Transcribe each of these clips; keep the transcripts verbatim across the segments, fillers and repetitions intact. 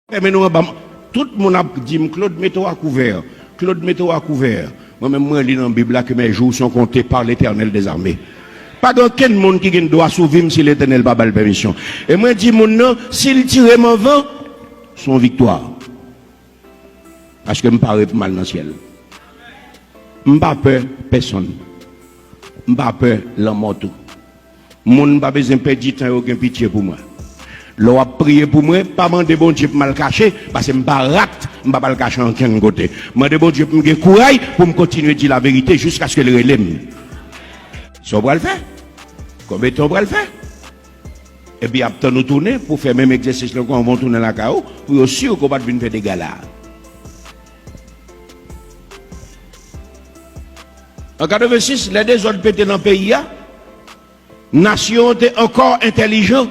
Fèmen nou anba. Tout moun ap di m, Claude, mete w a kouvè. Claude, mete w a kouvè. Mwen menm, mwen li nan Bib la que mes jours sont comptés par l'Éternel des armées. Pa gen okenn moun ki gen dwa sou vi m si Letènèl pa ba l pèmisyon. E mwen di moun nan, si l tire m anvan, se yon viktwa. Paske m pare pou m al nan syèl. M pa pè pèsonn. M pa pè lanmò tou. Moun pa bezwen pèdi tan yo gen pitye pou mwen. Lè w ap priye pou mwen, pa mande Bondye pou m al kache, paske m pa rat, m p ap al kache ankenn kote. Mande Bondye pou m gen kouray pou m kontinye di laverite jiskaske l rele m. Sa w pral fè? Konbyen tan w pral fè? Epi y ap tann ou tounen pou fè menm egzèsis lan ankò anvan w tounen lakay ou, pou yo si ke w pa t vin fè dega la. An katrevensis, lè dezòd pete nan peyi a, nasyon an te ankò entèlijan,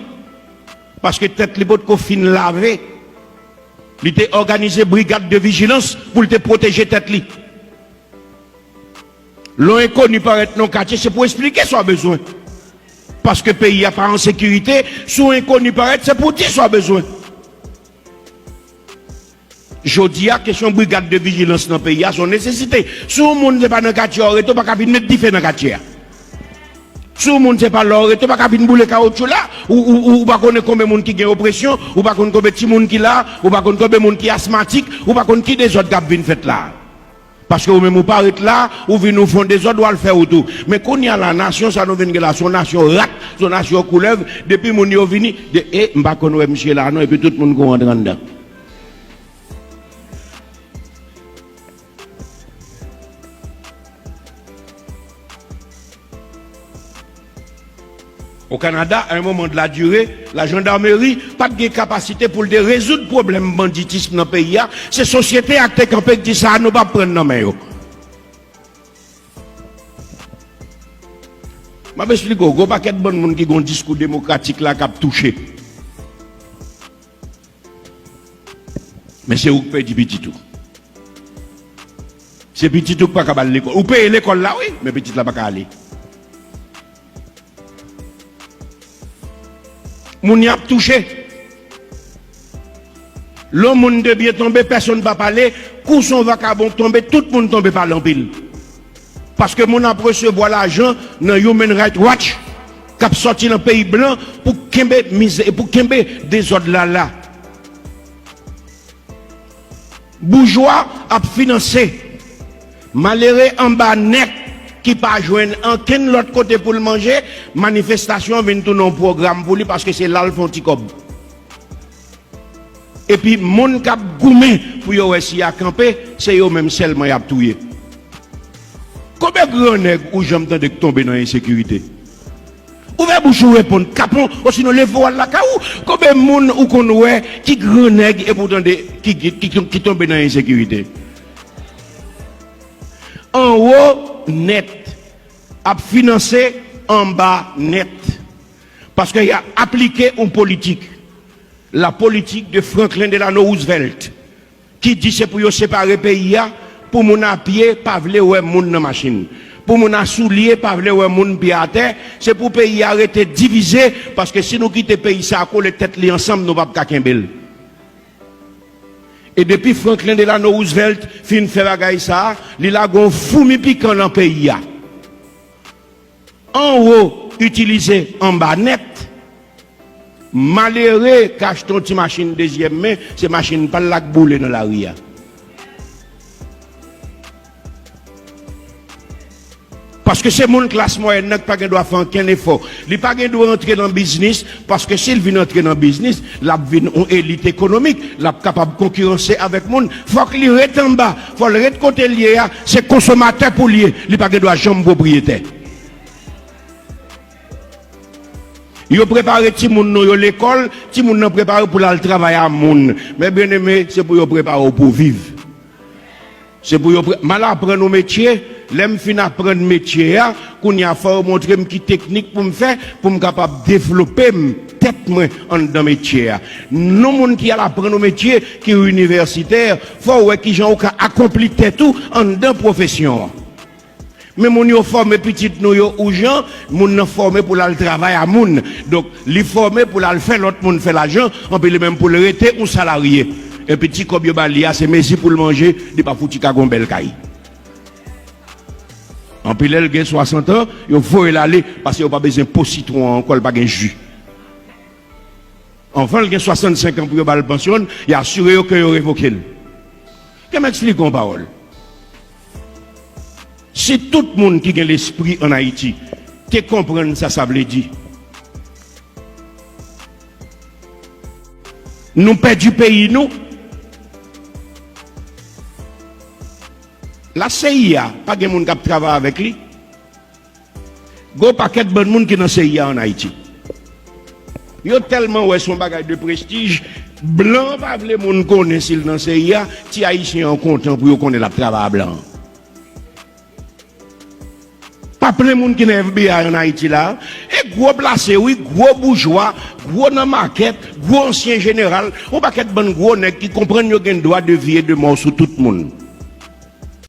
paske tèt li potko fin lave. Li te òganize brigad de vijilans pou l te pwoteje tèt li. Lè yon enkoni parèt nan yon katye, se pou esplike sa w bezwen. Paske peyi a pa an sekirite, si yon enkoni parèt, se pou w di sa w bezwen. Jodi a, kesyon brigad de vijilans nan peyi a, se yon nesesite. Si yon moun se pa nan katye a w rete, w pa ka vin met dife nan katye a. Si yon moun se pa la w rete, w pa ka vin boule kawotchou la. Ou, ou, ou, ou pa konnen konbyen moun ki gen opresyon, ou pa konn konbyen timoun ki la, ou pa konn konbyen moun ki asmatik, ou pa konn ki dezòd k ap vin fèt la. Paske ou menm ou pa ret la, ou vin ou fè yon dezòd, w al fè wout ou. Men kounye a la, nasyon sa nou vin gen la, se yon nasyon rat, se yon nasyon koulèv, depi moun yo vini, de, e, m pa konn wè misye la non, epi tout moun kouri antre anndan. O Kanada, à un moment de la durée, lajandameri pa t gen kapasite pou l te rezoud pwoblèm banditism nan peyi a. Se sosyete a ki te kanpe, ki di sa a nou p ap pran nan men yo. M ap esplike w, gwo pakèt bann moun ki gon diskou demokratik la k ap touche. Men se ou k pèdi pitit ou. Se pitit ou k pa ka ba l lekòl. Ou peye lekòl la, wi, men pitit la pa ka ale. Moun y ap touche. Lè yon moun de byen tonbe, pèsonn pa pale. Kou se yon vakabon k tonbe, tout moun tonbe pale anpil. Paske moun ap resevwa lajan nan Human Rights Watch k ap sòti nan peyi blan pou kenbe mizè, pou kenbe dezòd la la. Boujwa ap finanse malere anba nèt ki pa jwenn ankenn lòt kote pou l manje, manifestasyon vin tounen yon pwogram pou li paske se la l fè yon ti kòb. Epi moun k ap goumen pou yo wè si y a kanpe, se yo menm sèlman y ap touye. Konbyen gran nèg ou janm tande k tonbe nan ensekirite? Ouvè bouch ou reponn kapon, osinon leve w al lakay ou. Konbyen moun ou konn wè ki gran nèg epi w tande ki, ki, ki, ki tonbe nan ensekirite? Anwo nèt ap finanse anba nèt. Paske y a aplike yon politik, la politique de Franklin Delano Roosevelt, ki di se pou yo separe peyi a, pou moun a pye pa vle wè moun nan machin, pou moun a soulye pa vle wè moun pye atè, se pou peyi a rete divize, paske si nou kite peyi sa a kole tèt li ansanm, nou p ap ka kenbe l. E depi Franklin Delano Roosevelt fin fè bagay sa a, li lage yon foumi pikan nan peyi a. Anwo itilize anba nèt. Malere k achte yon ti machin dezyèm men, se machin pa l la k boule nan lari a. Paske se moun klas mwayèn nan ki pa gen dwa fè ankenn efò. Li pa gen dwa antre nan biznis, paske si l vin antre nan biznis, l ap vin yon elit ekonomik, l ap kapab konkiranse avèk moun. Fòk li ret anba, fò l ret kote l ye a, se konsomatè pou l ye, li pa gen dwa janm pwopriyetè. Yo prepare timoun nou yo lekòl, timoun nan prepare pou l al travay a moun. Men byeneme, se pou yo prepare w pou w viv. Se pou yo pre-, m al aprann yon metye, lè m fin aprann metye a, kounye a fò yo montre m ki teknik pou m fè, pou m kapab devlope m, tèt mwen anndan metye a. Non moun ki al aprann yon metye ki inivèsitè, fò w wè kijan ou ka akonpli tèt ou anndan pwofesyon an. Men moun yo fòme pitit nou yo ou jan, moun nan fòme pou l al travay a moun. Donk, li fòme pou l al fè lòt moun fè lajan, anpi li menm pou l rete yon salarye. Epi ti kòb yo ba li a, se mezi pou l manje, li pa fouti ka gon bèl kay. Anpil lè l gen swasant an, yo voye l ale, paske yo pa bezwen po sitwon an ankò, l pa gen ji. Anvan l gen swasannsenk an pou yo ba l pansyon, y asire yo ke yo revoke l. Kè m eksplike yon pawòl. Si tout moun ki gen lespri ann Ayiti te konprann sa sa vle di, nou pèdi peyi nou. La C I A pa gen moun k ap travay avèk li. Gwo pakèt bann moun ki nan C I A ann Ayiti. Yo tèlman wè se yon bagay de prestij, blan pa vle moun konnen si l nan C I A, ti ayisyen an kontan pou yo konnen l ap travay a blan an. Pa plen moun ki nan F B I ann Ayiti la, e gwo plase wi, gwo boujwa, gwo nan makèt, gwo ansyen jeneral, yon pakèt bann gwo nèg ki konprann yo gen dwa de vi e de mò sou tout moun.